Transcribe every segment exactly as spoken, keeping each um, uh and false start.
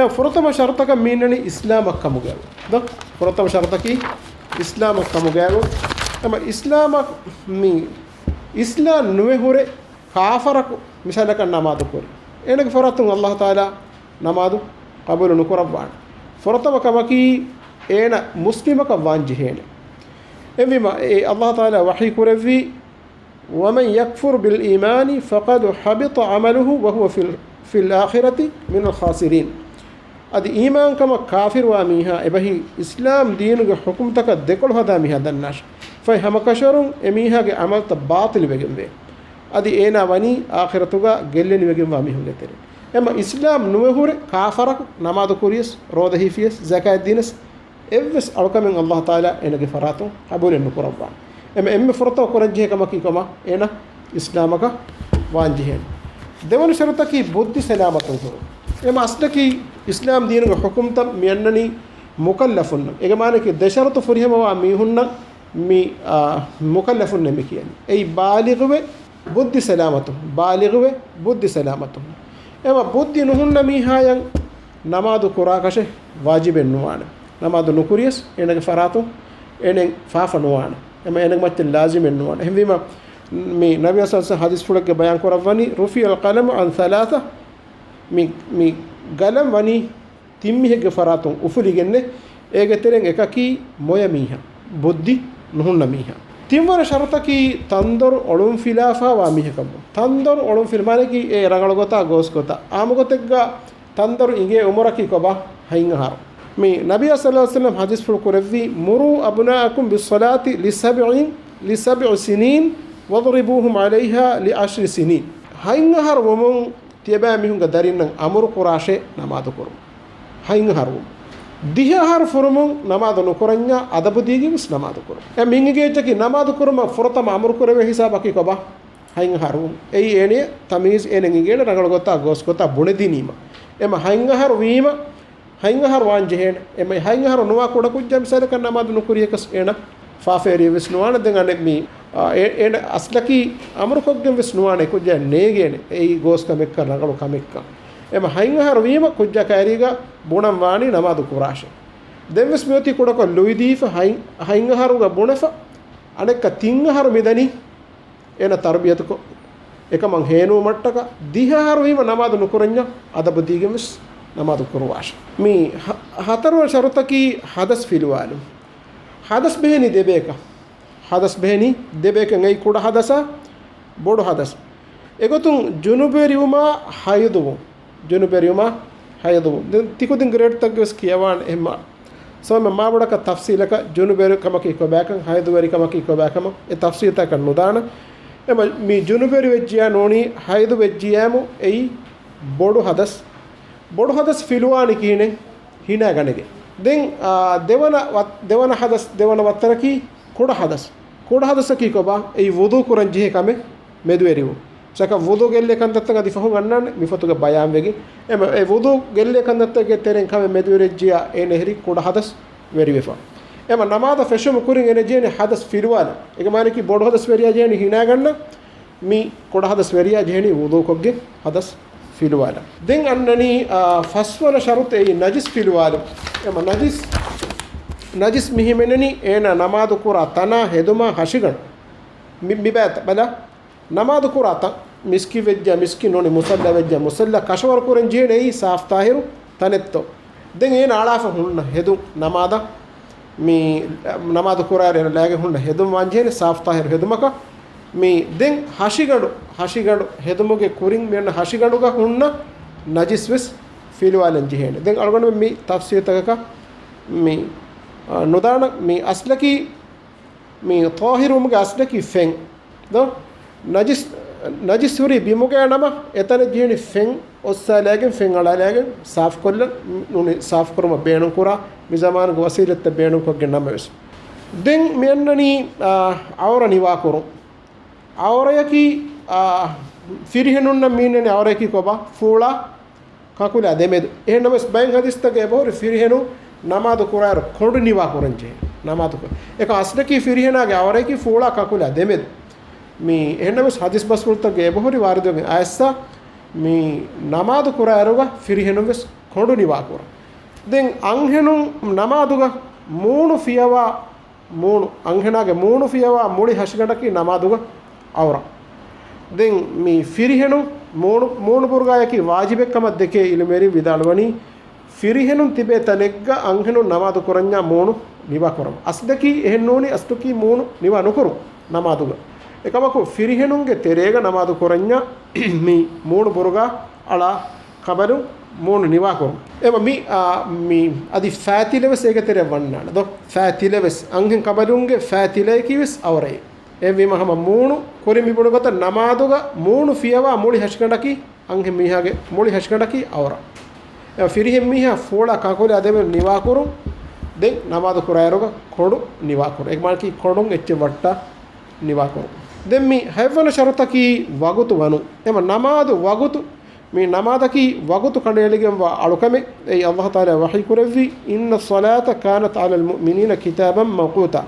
ފުރަތަމަ ޝަރުތަކަށް މީންނަނީ އިސްލާމަށް ކަމުގައި. ދޯ؟ ފުރަތަމަ ޝަރުތަކީ އިސްލާމަށް ކަމުގައި. އެމަ އިސްލާމަށް މި އިސްލާމް ނުވެ ހުރެ ކާފަރަކު މިސާލަކަށް ނަމާދު ކުރި. އޭނަގެ ފަރާތުން އައްލާހު ތަޢާލާ ނަމާދު ޤަބޫލު ނުކުރައްވާނެ. ފުރަތަމަ ކަމަކީ އޭނަ މުސްލިމަކަށް ވާން ޖެހޭނެ. އެހެންވީމަ އެ އައްލާހު ތަޢާލާ ވަޙީ ކުރެއްވީ، ومن يكفر بالإيمان فقد حبط عمله وهو في ال-، في الآخرة من الخاسرين. އަދި އީމާންކަމަށް ކާފިރުވާ މީހާ އެބަހީ އިސްލާމް ދީނުގެ ޙުކުމްތަކަށް ދެކޮޅު ހަދާ މީހާ ދަންނާށި. ފަހެ ހަމަކަށަވަރުން އެމީހާގެ ޢަމަލްތައް ބާޠިލުވެގެންވޭ. އަދި އޭނާ ވަނީ އާޚިރަތުގަ ގެއްލެނިވެގެންވާ މީހުންގެ ތެރެއިން. އެމަ އިސްލާމް ނުވެ ހުރެ ކާފަރަކު ނަމާދު ކުރިޔަސް، ރޯދަ ހިފިޔަސް، ޒަކާތް ދިނަސް، އެއްވެސް އަޅުކަމެއް އައްލާހު ތަޢާލާ އޭނަގެ ފަރާތުން ޤަބޫލެއް ނުކުރައްވާނެ. އެމަ އެންމެ ފުރަތަމަ ކުރަންޖެހޭ ކަމަކީ ކޮބާ؟ އޭނަ އިސްލާމަކަށް ވާންޖެހޭނެ. ދެވަނަ ޝަރުތަކީ ބުއްދި ސަލާމަތުން ހުރުން. އެމަ އަސްލަކީ އިސްލާމް ދީނުގެ ޙުކުމްތައް މިއަންނަނީ މުކައްލަފުންނަށް. އޭގެ މާނައަކީ ދެ ޝަރުތު ފުރިހަމަވާ މީހުންނަށް މި، އާ، މުކައްލަފުންނޭ މި ކިޔަނީ. އެއީ ބާލިޣުވެ، ބުއްދި ސަލާމަތުން، ބާލިޣުވެ، ބުއްދި ސަލާމަތުން. އެމަ ބުއްދި ނުހުންނަ މީހާޔަށް ނަމާދު ކުރާކަށެއް ވާޖިބެއް ނުވާނެ. ނަމާދު ނުކުރިޔަސް އޭނަގެ ފަރާތުން އޭނަ ފާފަ ނުވާނެ. އެމަ އޭނަގެ މައްޗަށް ލާޒިމެއް ނުވާނެ. އެހެންވީމަ މި ނަބީ ޞައްލަﷲު ޢަލައިހި ވަސައްލަމް ޙަދީޘްފުޅެއްގެ ބަޔާން ކުރައްވަނީ، رفع القلم عن ثلاثة، މި، މި ގަލަން ވަނީ ތިން މީހެއްގެ ފަރާތުން އުފުލިގެންނޭ. އޭގެ ތެރެއިން އެކަކީ މޮޔަ މީހާ، ބުއްދި ނުހުންނަ މީހާ. ތިންވަނަ ޝަރުތަކީ ތަންދޮރު އޮޅުންފިލާފާވާ މީހަކަށްވުން. ތަންދޮރު އޮޅުންފިލާ މާނައަކީ އެ ރަނގަޅު ގޮތާ ގޯސް ގޮތާ. އާންމު ގޮތެއްގަ ތަންދޮރު އިނގޭ އުމުރަކީ ކޮބާ؟ ހަތް އަހަރު. މި ނަބިއްޔާ ޞައްލަﷲު ޢަލައިހި ވަސައްލަމް ޙަދީޘްފުޅު ކުރެއްވީ، مروا أبناءكم بالصلاة لسبع، لسبع سنين واضربوهم عليها لعشر سنين. ހަތް އަހަރު ވުމުން ތިޔަބައިމީހުންގެ ދަރިންނަށް އަމުރު ކުރާށޭ ނަމާދު ކުރުން. ހަތް އަހަރު ވުމުން. ދިހަ އަހަރު ފުރުމުން ނަމާދު ނުކުރަންޏާ އަދަބު ދީގެން ވެސް ނަމާދު ކުރުން. އެ މިން އިނގޭ އެއްޗަކީ ނަމާދު ކުރުމަށް ފުރަތަމަ އަމުރު ކުރެވޭ ހިސާބަކީ ކޮބާ؟ ހަތް އަހަރު ވުން. އެއީ އޭނެ ތަމީޒު އޭނެ އިނގޭނެ ރަނގަޅު ގޮތާ ގޯސް ގޮތާ ބުނެދިނީމަ. އެމަ ހަތް އަހަރު ވީމަ، ހަތް އަހަރު ވާން ޖެހޭނެ. އެމަ ހަތް އަހަރު ނުވާ ކުޑަ ކުއްޖާ މިސާލަކަށް ނަމާދު ނުކުރިޔަކަސް އޭނަ ފާފައެރި ވެސް ނުވާނެ. ދެން އަނެއް މީ، އާ، އޭ-، އޭނަ އަސްލަކީ އަމުރުކޮށްގެން ވެސް ނުވާނެ ކުއްޖާ ނޭގޭނެ. އެއީ ގޯސް ކަމެއްކަން، ރަނގަޅު ކަމެއްކަން. އެމަ ހަތް އަހަރު ވީމަ ކުއްޖާ ކައިރީގަ ބުނަން ވާނީ ނަމާދު ކުރާށޭ. ދެން ވެސް މިއޮތީ ކުޑަކޮށް ލުއިދީފަ ހަތް، ހަތް އަހަރުގަ ބުނެފަ، އަނެއްކާ ތިން އަހަރު މިދަނީ އޭނަ ތަރުބިޔަތުކޮށް، އެކަމަށް ހޭނުވުމަށްޓަކާ، ދިހަ އަހަރު ވީމަ ނަމާދު ނުކުރަންޏާ އަދަބު ދީގެން ވެސް ނަމާދު ކުރުވާށޭ. މި ހަ-، ހަތަރުވަނަ ޝަރުތަކީ ޙަދަސް ފިލުވާލުން. ޙަދަސް ބެހެނީ ދެބޭކަށް. ޙަދަސް ބެހެނީ ދެބޭކަށް، އެއީ ކުޑަ ޙަދަސާ، ބޮޑު ޙަދަސް. އެގޮތުން ޖުނުބުވެރިވުމާ ޙައިޟުވުން. ޖުނުބުވެރިވުމާ ޙައިޟުވުން. ދެން ތިކުދިންގެ ރޭޑްތައް ވެސް ކިޔަވާނެ އެހެންމާ. ސޯމެ މާބޮޑަކަށް ތަފްސީލަކަށް ޖުނުބުވެރިކަމަކީ ކޮބާކަން، ޙައިޟުވެރިކަމަކީ ކޮބާކަމަށް އެ ތަފްސީލްތަކަށް ނުދާނަން. އެމަ މި ޖުނުބުވެރިވެއްޖިޔާ ނޫނީ ޙައިޟުވެއްޖިޔާމު އެއީ ބޮޑު ޙަދަސް. ބޮޑު ޙަދަސް ފިލުވާނީ ކިހިނެއް؟ ހިނާގަނެގެން. ދެން، އާ، ދެވަނަ ވަ-، ދެވަނަ ޙަދަސް، ދެވަނަ ވައްތަރަކީ ކުޑަ ޙަދަސް. ކުޑަ ޙަދަސަކީ ކޮބާ؟ އެއީ ވުޟޫ ކުރަން ޖެހޭ ކަމެއް މެދުވެރިވުން. ސަކަ ވުޟޫ ގެއްލޭ ކަންތައްތައް އަދި ފަހުން އަންނާނެ މި ފޮތުގަ ބަޔާންވެގެން. އެމަ އެ ވުޟޫ ގެއްލޭ ކަންތައްތަކެއްގެ ތެރެއިން ކަމެއް މެދުވެރިވެއްޖިޔާ އޭނަ އެހެރީ ކުޑަ ޙަދަސް ވެރިވެފަ. އެމަ ނަމާދަށް ފެށުމުގެ ކުރިން އޭނަ ޖެހޭނީ ޙަދަސް ފިލުވާލަން. އޭގެ މާނައަކީ ބޮޑު ޙަދަސް ވެރިޔާ ޖެހޭނީ ހިނާގަންނަން. މި ކުޑަ ޙަދަސް ވެރިޔާ ޖެހެނީ ވުޟޫކޮށްގެން ޙަދަސް ފިލުވާލަން. ދެން އަންނަނީ، އާ، ފަސްވަނަ ޝަރުޠު އެއީ ނަޖިސް ފިލުވާލުން. އެމަ ނަޖިސް، ނަޖިސް މި ހިމެނެނީ އޭނަ ނަމާދު ކުރާ ތަނާ ހެދުމާ ހަށިގަނޑު. މި، މި ބައިތަ ބަލަ. ނަމާދު ކުރާ ތަން، މިސްކިތް ވެއްޖެ، މިސްކިތް ނޫނީ މުޞައްލާ ވެއްޖެ، މުޞައްލާ ކަށަވަރު ކުރަން ޖެހޭނެ އެއީ ސާފު ޠާހިރު ތަނެއްތޯ. ދެން އޭނަ އަޅާފަ ހުންނަ ހެދުން ނަމާދަށް، މި ނަމާދު ކުރާއިރު އޭނަ ލައިގެން ހުންނަ ހެދުން ވާން ޖެހޭނެ ސާފު ޠާހިރު ހެދުމަކަށް. މި ދެން ހަށިގަނޑު، ހަށިގަނޑު ހެދުމުގެ ކުރިން މި އޮންނަ ހަށިގަނޑުގަ ހުންނަ ނަޖިސް ވެސް ފިލުވާލަން ޖެހޭނެ. ދެން އަޅުގަނޑުމެން މި ތަފްސީލްތަކަކަށް މި، އާ، ނުދާނަން. މި އަސްލަކީ މި ޠާހިރުވުމުގެ އަސްލަކީ ފެން. ދޯ؟ ނަޖިސް، ނަޖިސް ހުރީ ބިމުގައި ނަމަ، އެތަނަށް ޖެހެނީ ފެން އޮއްސާލައިގެން، ފެން އަޅާލައިގެން، ސާފުކޮށްލަން، ނޫނީ ސާފުކުރުމަށް ބޭނުންކުރާ، މި ޒަމާނުގެ ވަސީލަތްތައް ބޭނުންކޮށްގެން ނަމަވެސް. ދެން މި އަންނަނީ، އާ، އައުރަ ނިވާކުރުން. އައުރަޔަކީ، އާ، ފިރިހެނުންނަށް މީންނަނީ އައުރަޔަކީ ކޮބާ؟ ފޫޅާ ކަކުލާ ދެމެދު. އެހެންނަމަވެސް ބައެއް ޙަދީޘްތަކުގައި އެބަހުރި ފިރިހެނުން ނަމާދު ކުރާއިރު ކޮނޑު ނިވާ ކުރަންޖެހޭ. ނަމާދު ކުރ-، އެކަ އަސްލަކީ ފިރިހެނާގެ އައުރަޔަކީ ފޫޅާ ކަކުލާ ދެމެދު. މި އެހެންނަމަވެސް ޙަދީޘް ބަސްފުޅުތަކުގައި އެބަހުރި ވާރިދުވެގެން އައިސްސާ، މި ނަމާދު ކުރާއިރުގަ ފިރިހެނުން ވެސް ކޮނޑު ނިވާކުރަން. ދެން އަންހެނުން ނަމާދުގަ މޫނު ފިޔަވާ، މޫނު، އަންހެނާގެ މޫނު ފިޔަވާ މުޅި ހަށިގަނޑަކީ ނަމާދުގަ އައުރަ. ދެން މި ފިރިހެނުން މޫނު، މޫނު ބުރުގާޔަކީ ވާޖިބެއް ކަމަށް ދެކޭ އިލްމުވެރިން ވިދާޅުވަނީ، ފިރިހެނުން ތިބޭ ތަނެއްގަ އަންހެނުން ނަމާދު ކުރަންޏާ މޫނު ނިވާ ކުރަމު. އަސްލަކީ އެހެން ނޫނީ، އަސްލަކީ މޫނު ނިވާ ނުކުރުން ނަމާދުގަ. އެކަމަކު ފިރިހެނުންގެ ތެރޭގަ ނަމާދު ކުރަންޏާ މި މޫނު ބުރުގާ އަޅާ ކަމަރު މޫނު ނިވާކުރުން. އެމަ މި، އާ، މި އަދި ފައިތިލެ ވެސް އޭގެ ތެރެއަށް ވަންނާނެ ދޯ؟ ފައިތިލެ ވެސް، އަންހެން ކަމަރުންގެ ފައިތިލަޔަކީ ވެސް އައުރައެއް. އެހެންވީމަ ހަމަ މޫނު ކުރިން މި ބުނު ގޮތަށް ނަމާދުގަ މޫނު ފިޔަވާ މުޅި ހަށިގަނޑަކީ، އަންހެން މީހާގެ މުޅި ހަށިގަނޑަކީ އައުރަ. އެ ފިރިހެން މީހާ ފޯޅާ ކަންކޮޅި އަދެމެން ނިވާކުރުން. ދެން ނަމާދު ކުރާއިރުގަ ކޮނޑު ނިވާކުރުން. އެ މާނަކީ ކޮނޑުން އެއްޗެއް ވައްޓާ ނިވާކުރުން. ދެން މި ހަތްވަނަ ޝަރުތަކީ ވަގުތު ވަނުން. އެމަ ނަމާދު ވަގުތު، މި ނަމާދަކީ ވަގުތު ކަނޑައެޅިގެންވާ އަޅުކަމެއް. އެއީ އައްލާހު ތަޢާލާ ވަޙީ ކުރެއްވީ، "إن الصلاة كانت على المؤمنين كتابا موقوتا."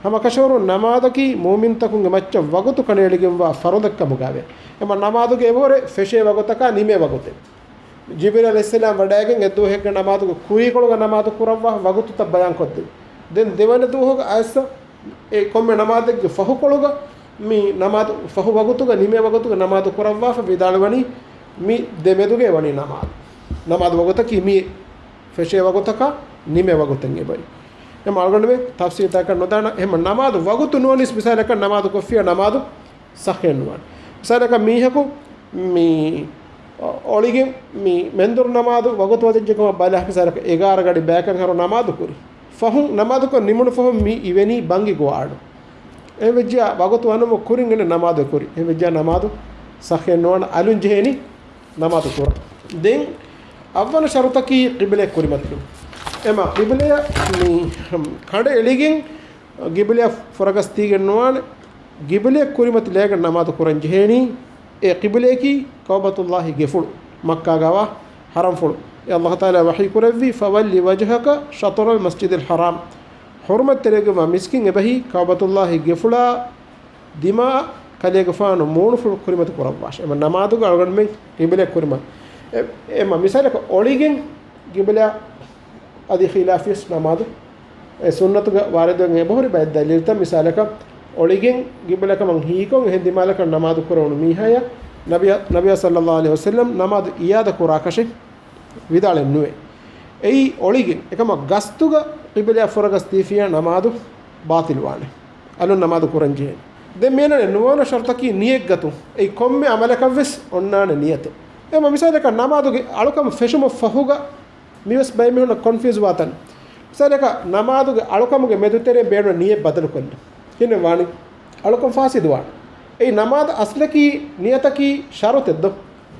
ހަމަކަށަވަރުން ނަމާދަކީ މުއުމިންތަކުންގެ މައްޗަށް ވަގުތު ކަނޑައެޅިގެންވާ ފަރުޟެއް ކަމުގައިވޭ. އެމަ ނަމާދުގެ އެބަހުރި ފެށޭ ވަގުތަކާ ނިމޭ ވަގުތެއް. ޖިބްރީލް ޢަލައިހިއްސަލާމް ވަޑައިގެން އެއްދުވަހެއްގަ ނަމާދުގެ ކުރީކޮޅުގަ ނަމާދު ކުރައްވާ ވަގުތުތައް ބަޔާންކޮށްދޭ. ދެން ދެވަނަ ދުވަހުގަ އައިސް އެ ކޮންމެ ނަމާދެއްގެ ފަހުކޮޅުގަ މި ނަމާދު ފަހު ވަގުތުގަ ނިމޭ ވަގުތުގަ ނަމާދު ކުރައްވާފަ ވިދާޅުވަނީ މި ދެމެދުގައި ވަނީ ނަމާދު. ނަމާދު ވަގުތަކީ މި ފެށޭ ވަގުތަކާ ނިމޭ ވަގުތެއް އެބައި. އެމަ އަޅުގަނޑުމެން ތަފްސީލްތަކަށް ނުދާނަ. އެހެމަ ނަމާދު ވަގުތު ނުވަނީސް މިސާލަކަށް ނަމާދު ކޮށްފިޔާ ނަމާދު ސަހެއް ނުވާނެ. މިސާލަކަށް މީހަކު މި އޮޅިގެން މި މެންދުރު ނަމާދު ވަގުތު ވަދެއްޖެކަމަށް ބަލާ މިސާލަކަށް އެގާރަ ގަޑި ބަޔަކަށް ހަރު ނަމާދު ކުރި. ފަހުން ނަމާދުކޮށް ނިމުނު ފަހުން މި އިވެނީ ބަންގި ގޮވާ އަޑު. އެހެން ވެއްޖިއްޔާ ވަގުތު ވަނުމުގެ ކުރިން އެންމެ ނަމާދު ކުރި. އެހެން ވެއްޖިއްޔާ ނަމާދު ސަހެއް ނުވާނެ، އަލުން ޖެހޭނީ ނަމާދު ކުރަން. ދެން އަށްވަނަ ޝަރުތަކީ ޤިބްލަ ކުރިމަތިލުން. އެމަ ޤިބްލަ މި ކަނޑައެޅިގެން ޤިބްލަ ފުރަގަސް ދީގެން ނުވާނެ. ޤިބްލަ ކުރިމަތިލައިގެން ނަމާދު ކުރަން ޖެހޭނީ. އެ ޤިބްލައަކީ ކަޢުބަތުﷲ ގެފުޅު، މައްކާގަވާ ޙަރަމްފުޅު. އެ އައްލާހު ތަޢާލާ ވަޙީ ކުރެއްވީ، "فول وجهك شطر المسجد الحرام." ޙުރުމަތްތެރިވެގެންވާ މިސްކިތް އެބަހީ ކަޢުބަތުﷲ ގެފުޅާ ދިމާއަށް ކަލޭގެފާނު މޫނުފުޅު ކުރިމަތި ކުރައްވާށޭ. އެމަ ނަމާދުގަ އަޅުގަނޑުމެން ޤިބްލަ ކުރިމަތި. އެ، އެމަ މިސާލަކަށް އޮޅިގެން ޤިބްލަ އަދި ޚިލާފިޔަސް ނަމާދު އެ ސުންނަތުގަ ވާރިދުވެގެން އެބަހުރި ބައެއް ދަލީލްތައް، މިސާލަކަށް އޮޅިގެން ޤިބްލަކަމަށް ހީކޮށް އެހެން ދިމާލަކަށް ނަމާދު ކުރެވުނު މީހާޔަށް ނަބިޔާ، ނަބިޔާ ޞައްލައްލާހު ޢަލައިހި ވަސައްލަމް ނަމާދު އިއާދަ ކުރާކަށެއް ވިދާޅެއް ނުވޭ. އެއީ އޮޅިގެން. އެކަމަށް ގަސްތުގަ ޤިބްލައަށް ފުރަގަސް ދީފިޔާ ނަމާދު ބާޠިލްވާނެ. އަލުން ނަމާދު ކުރަން ޖެހޭނެ. ދެން މިއަންނަނީ ނުވަވަނަ ޝަރުތަކީ ނިޔަތްގަތުން. އެއީ ކޮންމެ ޢަމަލަކަށްވެސް އޮންނާނެ ނިޔަތެއް. އެމަ މިސާލަކަށް ނަމާދުގެ އަޅުކަން ފެށުމަށް ފަހުގަ މިވެސް ބައެއް މީހުންނަށް ކޮންފިއުޒް ވާތަން. މިސާލަކަށް ނަމާދުގެ އަޅުކަމުގެ މެދުތެރޭ ބޭނުން ނިޔަތް ބަދަލުކޮށްލުން. ކިހިނެއް ވާނީ؟ އަޅުކަން ފާސިދުވާނެ. އެއީ ނަމާދު އަސްލަކީ ނިޔަތަކީ ޝަރުތެއް ދޯ؟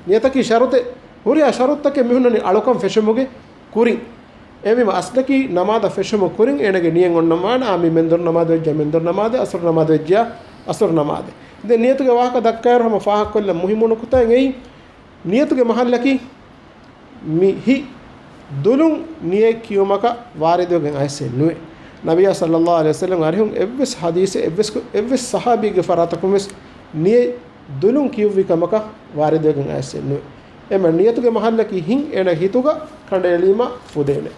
ނިޔަތަކީ ޝަރުތެއް. ހުރިހާ ޝަރުތަކެއް މިހުންނަނީ އަޅުކަން ފެށުމުގެ ކުރިން. އެހެންވީމަ އަސްލަކީ ނަމާދަށް ފެށުމުގެ ކުރިން އޭނަގެ ނިޔަތް އޮންނަންވާނެ، އާ، މި މެންދުރު ނަމާދު ވެއްޖެ، މެންދުރު ނަމާދެއް، އަސުރު ނަމާދު ވެއްޖެ، އަސުރު ނަމާދެއް. ދެން ނިޔަތުގެ ވާހަކަ ދައްކާއިރު ހަމަ ފާހަގަކޮށްލަން މުހިއްމު ނުކުތާއެއް އެއީ، ނިޔަތުގެ މަހައްލަކީ މި ހިތް ދުލުން ނިޔަތް ކިޔުމަކަށް ވާރިދުވެގެން އައިސެއް ނުވޭ. ނަބިއްޔާ ޞައްލައްލާހު ޢަލައިހި ވަސައްލަމް އަރިހުން އެއްވެސް ޙަދީޘެއް އެއްވެސް، އެއްވެސް ޞަޙާބީގެ ފަރާތަކުން ވެސް ނިޔަތް ދުލުން ކިޔުއްވި ކަމަކަށް ވާރިދުވެގެން އައިސެއް ނުވޭ. އެމަ ނިޔަތުގެ މަހައްލަކީ ހިތް އޭނަ ހިތުގަ ކަނޑައެޅީމަ ފުދޭނެ.